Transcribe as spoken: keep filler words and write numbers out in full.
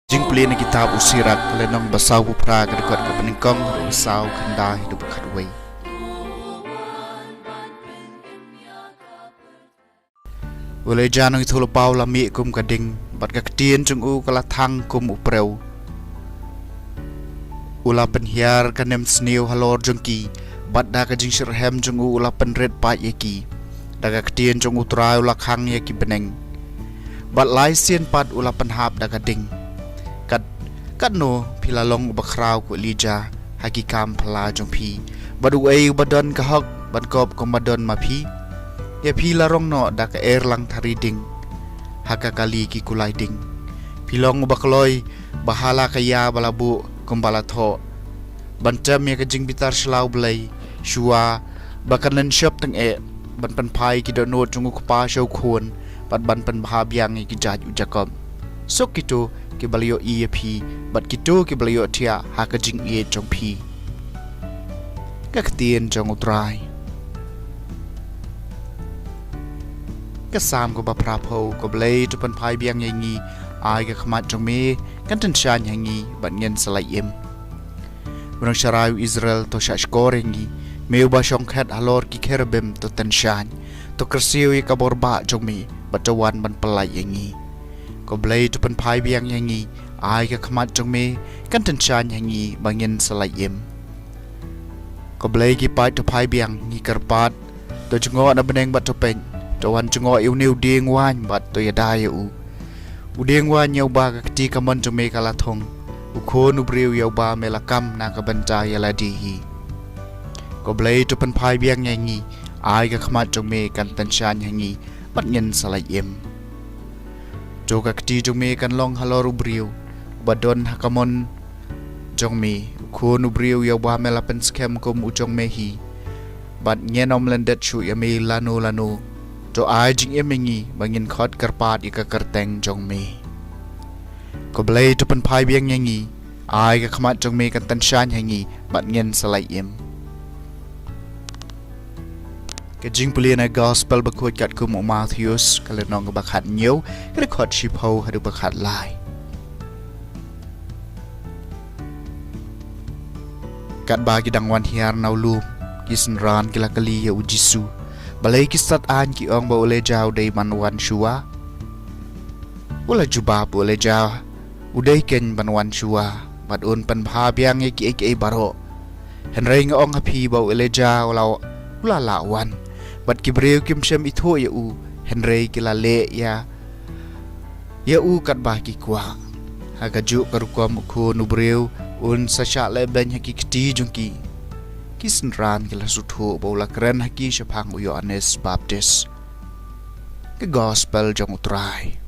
Jingpule na kitab u Sirak, lynnong ba saw phew phra, ka dkhot kaba nyngkong, ruh saw khyndai, dkhot khatwei. U Elijah nongïathuhlypa u la mih kum ka ding, bad ka ktien jong u ka la thang kum u prew. U la pynhiar ka nemsniew halor jong ki, bad da ka jingshitrhem jong u u la pynrit pat ïa ki. Da ka ktien jong u Trai u la khang ïa ki bneng, bad lai sien pat u la pynhap da ka ding. Kat, katno phi la long uba khraw ko Elijah ha ki kam phylla jong phi, bad uei uba don ka hok ban kop kumba don ma phi? Ïa phi la rong noh da ka erlang thari ding ha ka kali ki kulai ding. Phi long uba kloi ba ha la ka ïa ba la buh kumba la thoh, ban tem ïa ka jingbitar sha la U Blei, shuwa ba kan len shop tang eh, ban pynphai ki dohnud jong u kpa sha u khun, bad ban pynbha biang ïa ki jait u Jakob. Suk kito kiba la ïohi ïa phi, bad kito kiba la ïohthiah ha ka jingïeit jong phi. Ka ktien jong u Trai. Ka Salm kaba phra phew. Ko Blei, to pynphai biang ïa ngi, ai ka khmat jong me kan tyngshaiñ ha ngi, bad ngin sa lait im. Ko Nongshakri u Israel, to shahshkor ïa ngi, me uba shong khet halor ki kherubim, to tyngshaiñ. To kyrsiew ïa ka bor bah jong me, bad to wan ban pyllait ïa ngi. Ko Blei, to pynphai biang ïa ngi, ai ka khmat jong me kan tyngshaiñ ha ngi, ba ngin sa lait im. Ko Blei, ki paid to phai biang, ngi kyrpad, to jngoh na bneng bad to peit, to wan jngoh ïa une u dieng waiñ bad to ïada ïa u. U dieng waiñ ïa uba ka kti kamon jong me ka la thung, u khun u briew ïa uba me la kam na ka bynta ïa lade hi. Ko Blei, to pynphai biang ïa ngi, ai ka khmat jong me kan tyngshaiñ ha ngi, bad ngin sa lait im. To ka kti jong me kan long halor u briew uba don ha kamon jong me, u khun u briew ïa uba me la pynskhem kum u jong me hi. Bad ngin ym lyndet shuh ïa me lano lano. To ai jingim ïa ngi, ba ngin khot kyrpad ïa ka kyrteng jong me. Ko Blei, to pynphai biang ïa ngi, ai ka khmat jong me kan tyngshaiñ ha ngi, bad ngin sa lait im. Ka jingpule na Gospel bakhuid katkum u Mathaios, ka lynnong kaba khathynñiew, ka dkhot shiphew haduh ba khatlai. Katba ki dang wan hiar na u lum, ki synran ki la kylli ïa u Jisu: Balei ki stad aiñ ki ong ba u Elijah u dei ban wan shuwa? U la jubab: U Elijah u dei keiñ ban wan shuwa, bad un pynbha biang ïa kiei kiei baroh. Hynrei nga ong ha phi ba u Elijah u la, u la lah wan, bad ki briew kim shym ithuh ïa u, hynrei ki la leh ïa, ïa u katba ki kwah. Ha kajuh ka rukom u khun u briew un sa shah lehbeiñ ha ki kti jong ki. Ki synran ki la sngewthuh ba u la kren ha ki shaphang u Ïoannis Baptist. Ka Gospel jong u Trai.